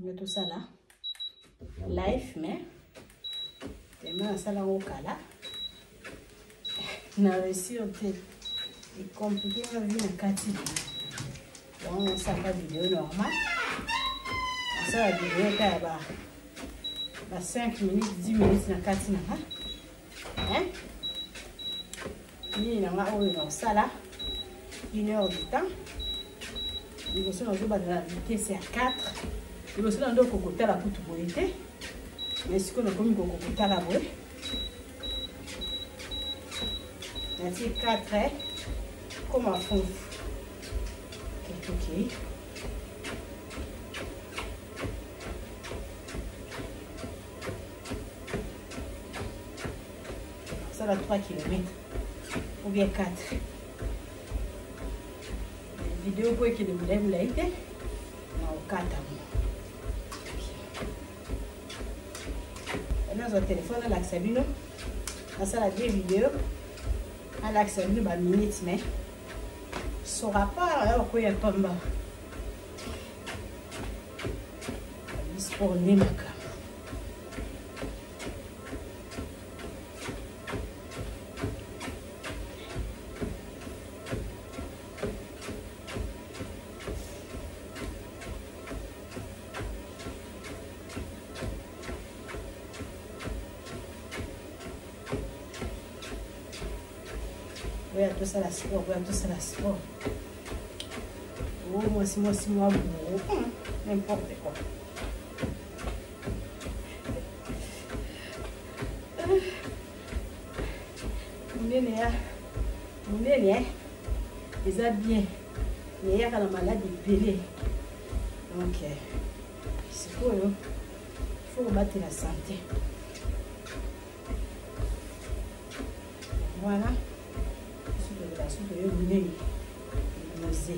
Nga tosala live mais tellement nasala yango kala na réussir te ecomplike nga vie na kati yango nasalaka video normal nasala video ka ya ba ba 5 minutes 10 minutes na kati na nga nini na nga oyo nakosala une heure du temps liboso nazobanda na vitesse ya 4 liboso na ndo kokotala kutu boye te mais sikoyo nakomi kokokotala boye natie 4 koma fufu tokei Sala 3 km ou bien 4. Vidéo po ekende molai molai te na okata ngo. Nazwa telefone alakisa bino nasala deux vidéo alakisa bino ba minutes mais sera pas ya okoya pamba sport nde makambo oya tosala sport oya tosala sport o oh, mwasi mwasi mwa bourreau hmm, n'importe quoi monene ya monene eh? eza bien me eyaka na maladi ebele donc eh, sikoyo faut kobatela sante voilà biso toloba so toye monene rose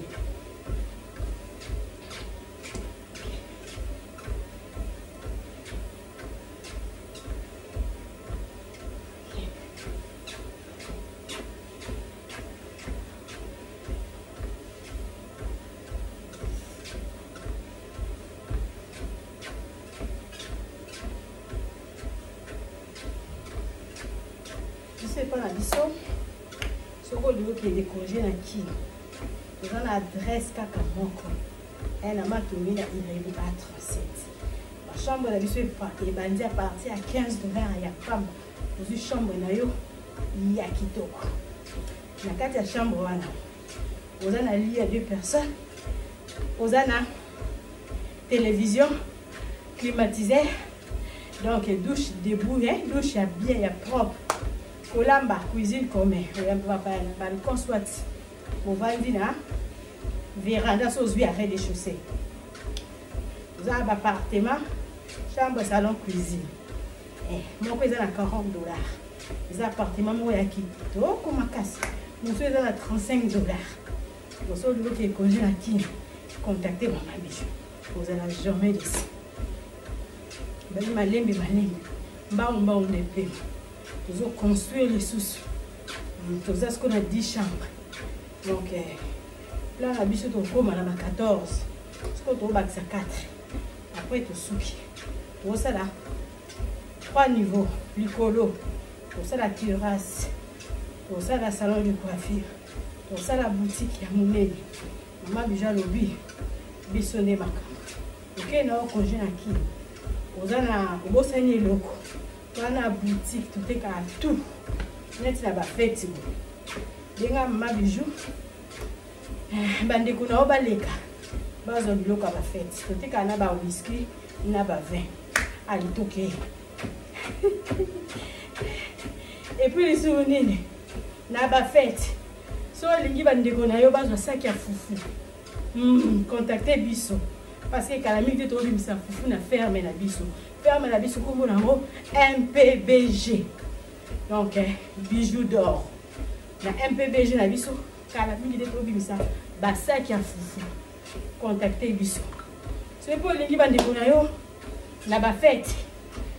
biso epa na biso soki olingi okende congé na kino toza na adresse kaka moko eh, na matongi na irebi a37 bachambre na biso ebandi a partir ya 15 dollar ya pamba ozwi chambre na yo ya kitoko na kati ya chambre wana oza na lit ya deux personnes oza na télévision climatiseur donc douche debout hein? douche ya bien ya propre kolamba cuisine commun oyamba bapaya na balcon soit ovandi na véranda so ozwi arrêt de chaussée oza na baappartement chambre salon cuisine eh, moko eza na 40 dollars eza appartement moko ya kitoko makasi mosusu eza na 35 dollars mosusu olingi okee congé na kini contacte mama biso ozala jamais desi bali malembe malembe mbangu mbangu nde pema tozo construire lisusu hmm, toza sikoyo na 10 chambre donc eh, plan na biso tokóma na ba 14 sikoyo tobakisa 4 après tosuki tokosala 3 niveau likolo tosala terrasse tosala salon de coiffure tosala boutique ya monene mama bija alobi biso nde makambo okei na yo congé na kini oza na obosani eloko toa na boutique totekaka tout neti na bafeti boye benga mama bijou eh, bandeko na yo baleka bazwa biloko ya bafeti totekaka na bawiski na bavin alitoke epuis lisusu nini na bafete so olingi bandeko na yo bazwa saki ya fufu contacte biso parce que kala mingi te tobimisa fufu na ferme na biso ferme na biso nkombo na yango mpbg donc eh, bijou d'or na mpbg na biso kala mingi te tobimisa basaki ya fufu contacte biso soki mpo olingi bandeko na yo na bafete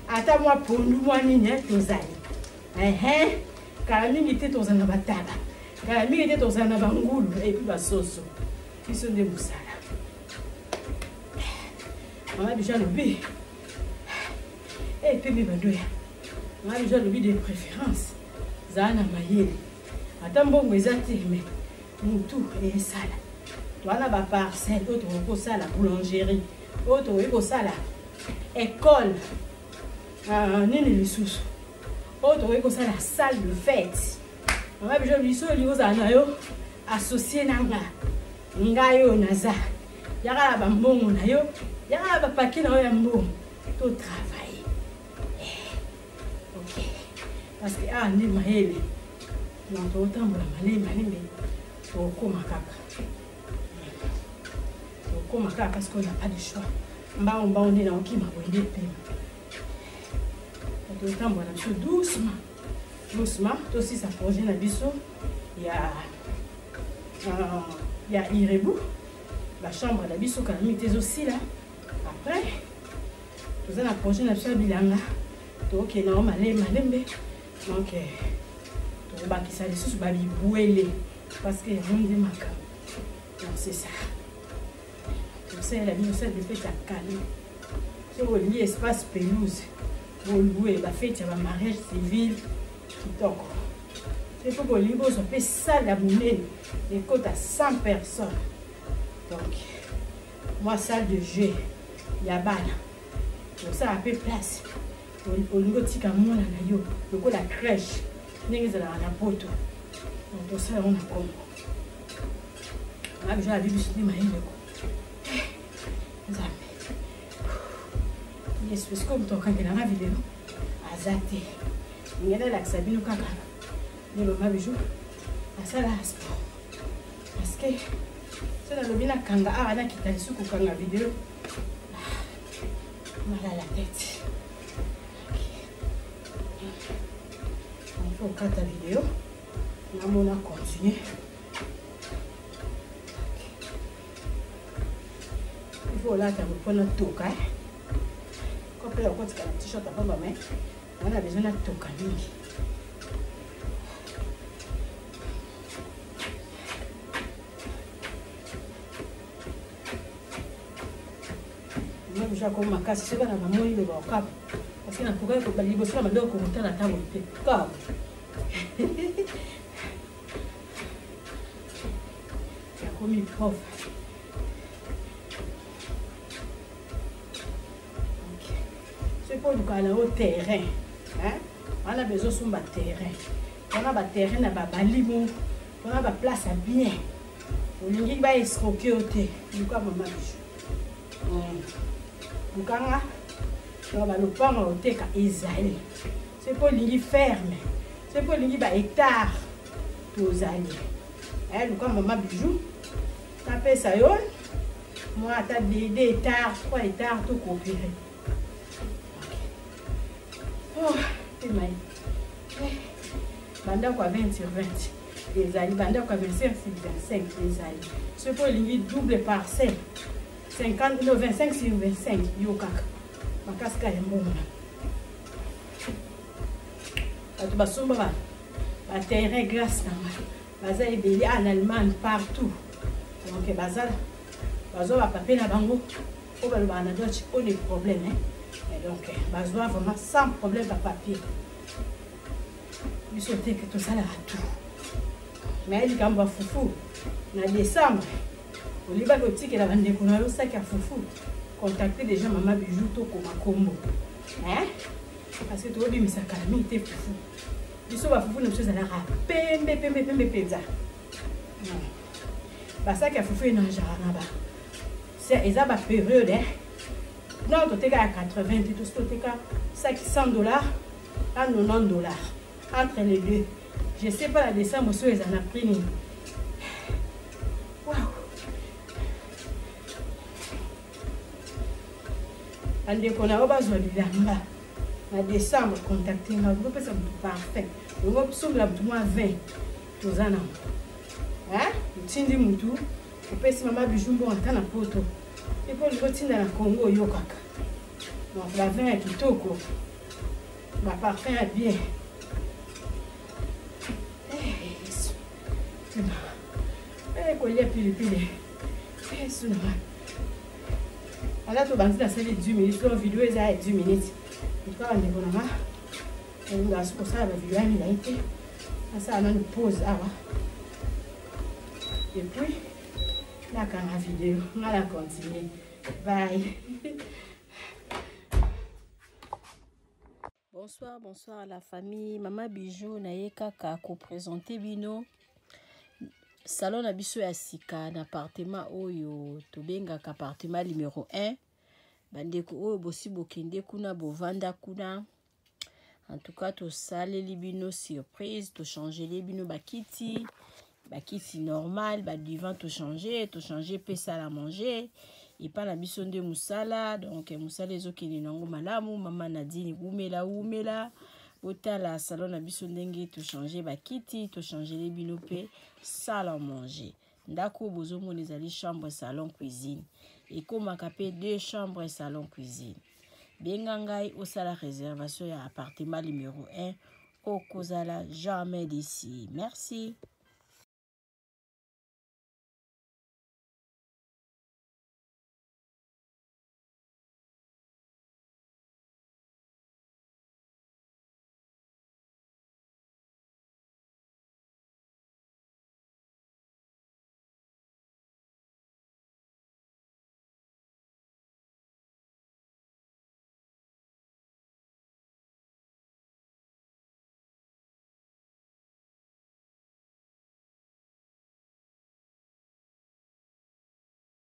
ata mwa pondu mwa nini eh, tozali ehe kala mingi te tozala na bataba kala mingi te tozala na bangulu epuis basoso biso nde mosala. Mama Bijou alobi eh pembe badoya. Mama Bijou alobi de préférence zala na mayele. Ata mbongo eza te mais mutu esala. Toza na ba parcelle oyo tokoki kosala boulangerie, oyo tokoki kosala école. Ah, nini lisusu oyo tokoki kosala salle de fête. Mama Bijou alobi soki olingi ozala na yo associe na nga, ngai oyo naza, yaka na bambongo na yo, yaka na bapake na yo ya mbongo, to travailler. Eh, ok, parce que awa nde mayele donc tokotambola malembe malembe, tokokoma kaka, tokokoma kaka parce qu'on n'a pas de choix. Mbango mbango nde naokima boye nde pema, tokotambola na biso doucement doucement, tosisa projet na biso ya Irebu, ba chambre na biso kala mingi te ezosila. Après toza na projet na biso ya bilanga, tokokende yango malembe malembe. Donc tokobakisa lisusu babibwele parce que yango nde makambo. Donc c'est ça, tosalela bino salle de fête ya calme. Soki olingi espace pelouse, bolue bafete ya bamariage civil kitoko. Soki mpo bolingi bozwa mpe salle ya monene ekota 100 personnes, donc mwa salle de jeu ya bana, osala mpe place olingi otika mwana na yo lokola crèche ndenge ezalaka na poto, donc tosala yango na Congo. Mama Bijou abi biso nde mayele ko Nzambe Yesu. Esiko moto akangelanga video aza te, ndenge nalakisa bino kaka nde mama Bijou asala sport, parce que so nalobi nakanga awa, nakita lisusu kokanga video, mal à la tête. Il faut okata video, namona continue. Il faut olata mpona toka kope, okotika na t-shirt apamba, mais wana besoin natoka mingi. Mama ako makasi, soki bana bamoni loba okaba, parce que nakokaki liboso na bandoko kokotala ntango te kaba. Nakomi prof. Soki mpo olukaka na yo terrain wana, bezo osomba terrain wana, baterrain na babalimo wana, baplace ya bien, olingi baescroquer yo te, luka mama Bijou, lukanga na balopango oteka ezali. Soki olingi ferme, soki olingi bahectare, tozali. Luka mama Bijou, napesa yo mwa ata 2 hectare, 3 hectare, tocoopérer. Oh, emai bandako ya 20 sur 20 ezali, bandako ya 25 sur 25 ezali. Soki olingi double parcelle, 50, no, 25 sur 25, yo kaka makasi kaka ya mbongo na bato basomba baterrain grâce na nga baza ebele en Allemagne, partout. Donc baza bazwa bapapier na bango oyo balobaka na Deutsch ohne problème, hein? Et donc bazwa vraiment sans problème bapapier. Biso teke tosalaka tout, mais likambo ya fufu na décembre, olibaki otikela bandeko na yo saki ya fufu, contacte déjà mama Bijou, tokoma kombo, hein? Parce que tobimisa kala mingi te fufu. Biso bafufu na biso ezalaka pembe pembe pembe mpenza. Basaki ya fufu enangeaka na ba eza bapériode non, toteka ya 80 te, tosi toteka saki 100 $ à 90 $, entre les deux. Je sais pas la décembre so eza na prix nini. Wow. Bandeko na yo bazwa bilamba na décembre, contacte nga. Olingi opesa motu parfum, olingi osombela motu mwa 20, toza nango. Otindi motu, opesi mama Bijou mbongo ata na poto, epo olingi otinda na Congo, oyokaka. Donc bavin ya kitoko, baparfum ya bien. Yesu, kolia pilipili, Yesu nanga. Ata tobandi nasali 10 minutes, donc video eza ya 10 minutes. En tout cas bandeko na nga, nalingaka soki kosala bavideo ya milai te, nasala nanu pause awa et puis nakanga video nga na continue. Bye. Bonsoir, bonsoir à la famille. Mama Bijou naye kaka ko présenter bino salon na biso ya sika na appartement oyo tobengaka appartement numéro 1. Bandeko oyo bosi bokende kuna bovanda kuna. En tout cas tosaleli bino surprise, tochangeli bino bakiti, bakiti normal, ba divan tochanger, tochanger pe salle à manger. Epa na biso nde mosala, donc mosala ezokende nango malamu. Mama Nadine wumela wumela, botala salon na biso ndenge tochanger bakiti, tochangeli bino pe salle à manger. Ndako oyo bozomona ezali chambre salon cuisine, ekomaka pe 2 chambres salon cuisine. Benga ngai osala réservation ya appartement numéro 1, okozala jamais d'ici. Merci.